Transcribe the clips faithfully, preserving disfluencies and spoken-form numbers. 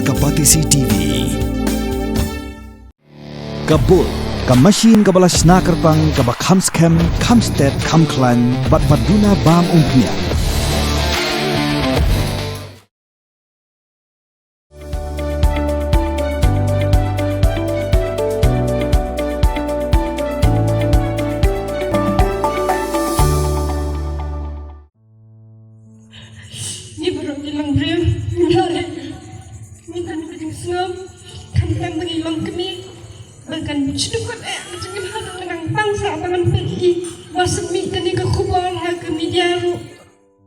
Ka Batesi T V. Ka Bull, ka machine kaba la shna kyrpang, kaba kham skhem, kham stet, kham khlaiñ, bad ba duna bam umphniang. Ngi baroh ngi long briew, ngi la leh. Ngi don ka jingsngewbha, khamtam ba ngi long kmie, ba kan shu dukut eh ka jingim haduh ka nang pang sa ba ngan peit ïa i ba shu mih kane ka khubor ha ka media ruh.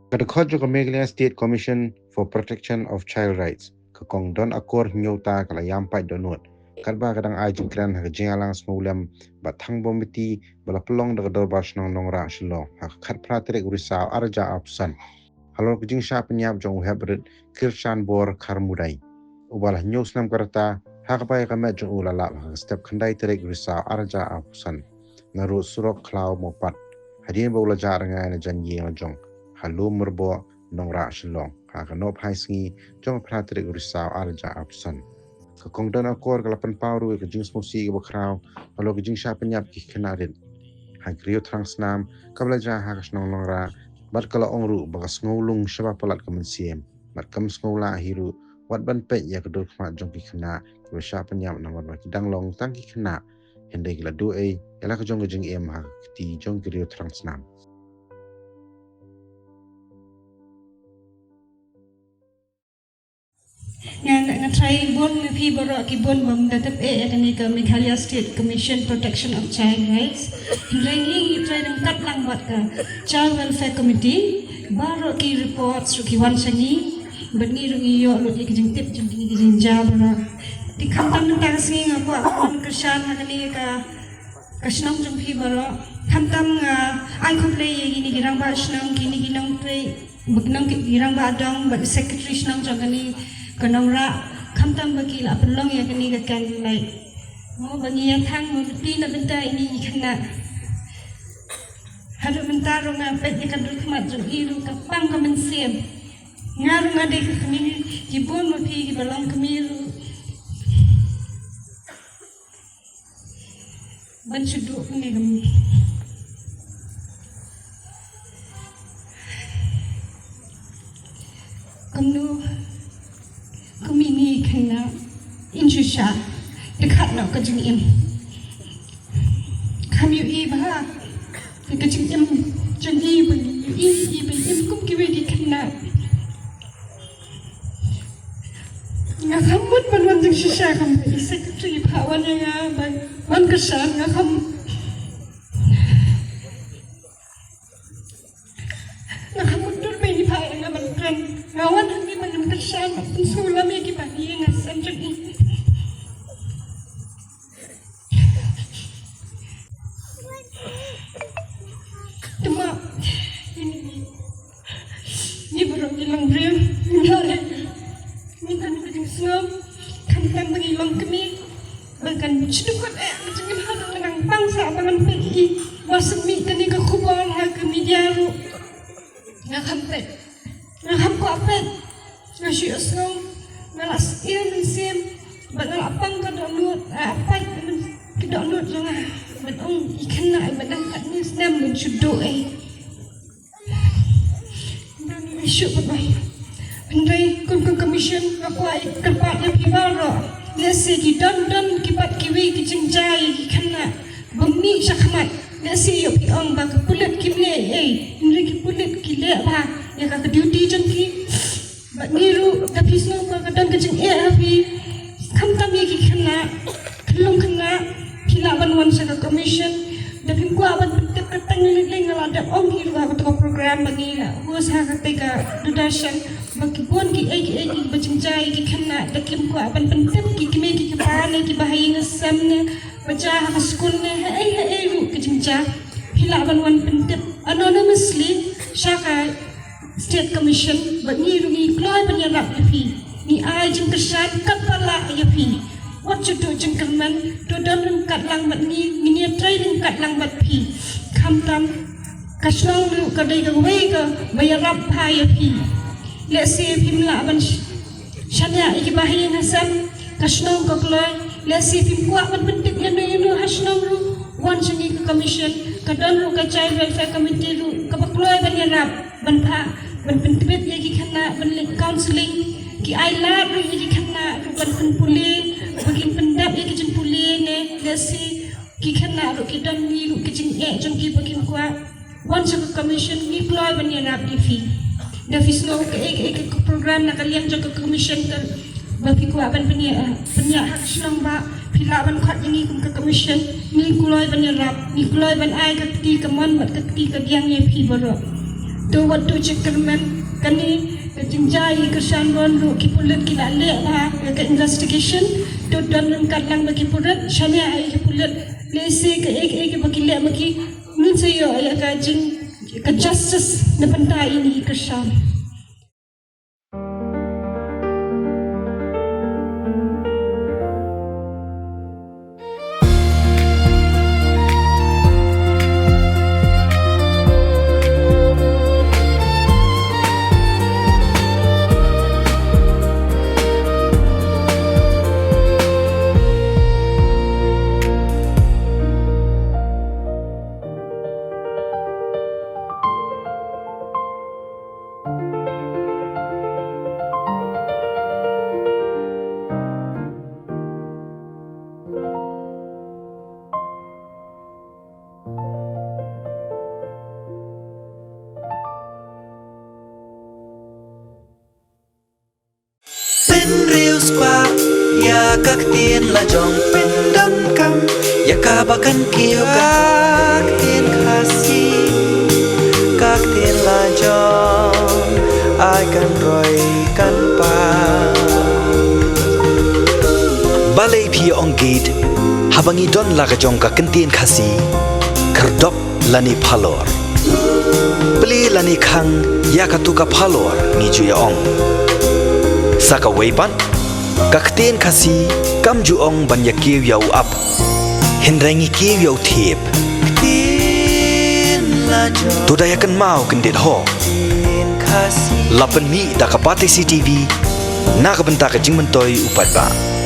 Ka dkhot jong ka Meghalaya State Commission for Protection of Child Rights, ka Kong Don Akor Hynñiewta, ka la ïam paid dohnud katba ka dang ai jingkren ha ka jingïalang sngewlem bad thang bom miti ba la pynlong da ka Dorbar Shnong Nongrah Shillong ha ka khatphra tarik u Risaw arhajar arphew san, halor ka jingshah pynïap jong u heprit Kirshan Bor Kharmudai, uba la hynñiew snem ka rta, ha kaba ïa ka met jong u la lap ha ka step khyndai tarik u Risaw arhajar arphew san, na rud surok Khlaw Mawpat, hadien ba u la jah rngai na jan ïing la jong ha Lum Myrboh, Nongrah Shillong, ha ka nohphai sngi jong ka phra tarik u Risaw arhajar arphew san. Ka Kong Don Akor ka la pynpaw ruh ïa ka jingsngewsih kaba khraw halor ka jingshah pynïap ki khynnah rit ha ki riew thrang snam kaba la jia ha ka shnong Nongrah, bad ka la ong ruh ba ka sngewlung shaba palat ka mynsiem bad kam sngew lah hi ruh wat ban peit ïa ka dur khmat jong ki khynnah kiba shah pynïap, namar ba ki dang long tang ki khynnah, hynrei ki la duh ei ïa la ka jong ka jingim ha ka kti jong ki riew thrang snam. Nga, nga, nga tharai bun ma phi baroh ki bun bym da tip eh ïa kane ka Meghalaya State Commission Protection of Child Rights. Hynrei ngi ngi tharai ryngkat lang bad ka Child Welfare Committee, baroh ki reports ruh ki wan sha ngi, bad ngi ruh ngi ïoh lut ïa ki jingtip jong kine ki jingjia baroh. Te khamtam mynta ka sngi nga kwah ban kyrshan ha kane ka ka shnong jong phi baroh. Khamtam nga ai khublei ïa kine ki rangbah shnong, kine ki nongtrei, bad ki nong ki rangbah dong, bad ki secretary shnong jong kane ka Nongrah. Khamtam ba ki la pynlong ïa kane ka candlelight. Mo ba ngi ïa thang mo phi na bynta ine i khynnah. Haduh mynta ruh nga peit ïa ka dur khmat jong i ruh ka pang ka mynsiem. Nga ruh nga dei ka kmie, ki bun ma phi kiba long kmie ruh. Ban shu duh ne kam. Kumno, kum ine i khynnah in shu shah dkhot noh ka jingim. Kam ïohi bha ïa ka jingim jong i, ba ïohi i ba im kum kiwei ki khynnah. Nga kham mut ban wan jingshisha, kam i secretary pha wan ïa nga ban wan kyrshan, nga kham, nga kham mut dur ba i pha ïa nga ban kren. Nga wan hangne ban wan kyrshan, ban pynsngewlem ïa kiba ïa nga sem jong i. Te ma, ngi baroh ngi long briew, ngi la leh, ngi don ka jingsngewbha, khamtam ba ngi long kmie, ba kan shu dukut eh ka jingim haduh ka nang pang sa ba ngan peit ïa i ba shu mih kane ka khubor ha ka media ruh. Nga kham peit, nga kham kwah peit. Nga shu ïohsngew, nga la sngewsih mynsiem, bad nga la pang ka dohnud, ah, peit ka dohnud jong nga, bad ong i khynnah iba dang khatni snem ban shu duh ei. Nga shu bad ong. Hynrei kum ka commission nga kwah ïa kyrpad ïa phi baroh. Lehse ki don don ki pat kiwei ki jingjia ïa ki khynnah ba mih shakhmat. Lehse ïoh phi ong ba ki pulit kim leh ei, hynrei ki pulit ki leh bha ïa ka duty jong ki. Bad ngi ruh, da phi sngew ba ka don ka jingeh ha phi, khamtam ïa ki khynnah, khyllung khynnah, phi lah ban wan sha ka commission. Da phim kwah ban pyntip, ka tang lei lei nga la dep ong hi ruh ha kato ka program ba ngi la host ha katei ka Doordarshan, ba ki bun kiei kiei kiba jingjia ïa ki khynnah, da kim kwah ban pyntip, ki kmie ki kpa ne kiba ha ïing ha sem ne ba jia ha ka skul ne haei haei ruh ka jingjia, phi lah ban wan pyntip anonymously sha ka State Commission, bad ngi ruh ngi kloi ban ïarap ïa phi. Ngi ai jingkyrshan katba lah ïa phi. Wat shu duh jingkyrmen, to don ryngkat lang bad ngi, ngin ïatrei ryngkat lang bad phi. Khamtam ka shnong ruh ka dei kawei kaba ïarap bha ïa phi. Lehse phim lah ban sh-, Shaniah ïa kiba ha ïing ha sem, ka shnong ka kloi, lehse phim kwah ban pyntip ïano ïano ha shnong ruh, wan sha ngi ka commission, ka don ruh ka Child Welfare Committee ruh, kaba kloi ban ïarap, ban phah, ban pyntbit ïa ki khynnah, ban leh counselling, ki ai lad ruh ïa ki khynnah ruh ban pynpule, ba kin pyndep ïa ki jingpule ne, lehse ki khynnah ruh ki don ngi ruh ki jingeh jong ki ba kim kwah. Wan sha ka commission, ngi kloi ban ïarap ïa phi. Da phi sngew kaei kaei ka program na ka liang jong ka commission kaba phi kwah ban pynïa, pynïa ha ka shnong ba phi lah ban khot ïa ngi kum ka commission, ngi kloi ban ïarap, ngi kloi ban ai ka kti kamon bad ka kti kadiang ïa phi baroh. To wat to jingkyrmen, kane ka jingjia ïa ka shan ron ruh ki pulit ki la leh bha ïa ka investigation. To don ryngkat lang bad ki pulit, shaniah ïa ki pulit, lehse kaei kaei kaba ki leh ma ki, ngin sa ïoh ïa ka jing, ka justice na bynta ïa kine ki kyrshan. Pynriewspah ïa ka ktien la jong, pyndonkam ïa kaba kan kiew ka ktien Khasi, ka ktien la jong, ai kan roi kan pang. Balei phi ong gate haba ngi don la ka jong ka ktien Khasi, khyrdop lane phalor. Plie lane khang ïa katu ka phalor ngi ju ïa ong. Sa kawei pat, ka ktien Khasi kam ju ong ban ïa kiew ïa u ap, hynrei ngi kiew ïa u thiep. To da ïa kynmaw kyndit ho. La pynmih da ka Batesi TV na ka bynta ka jingmyntoi u paidbah.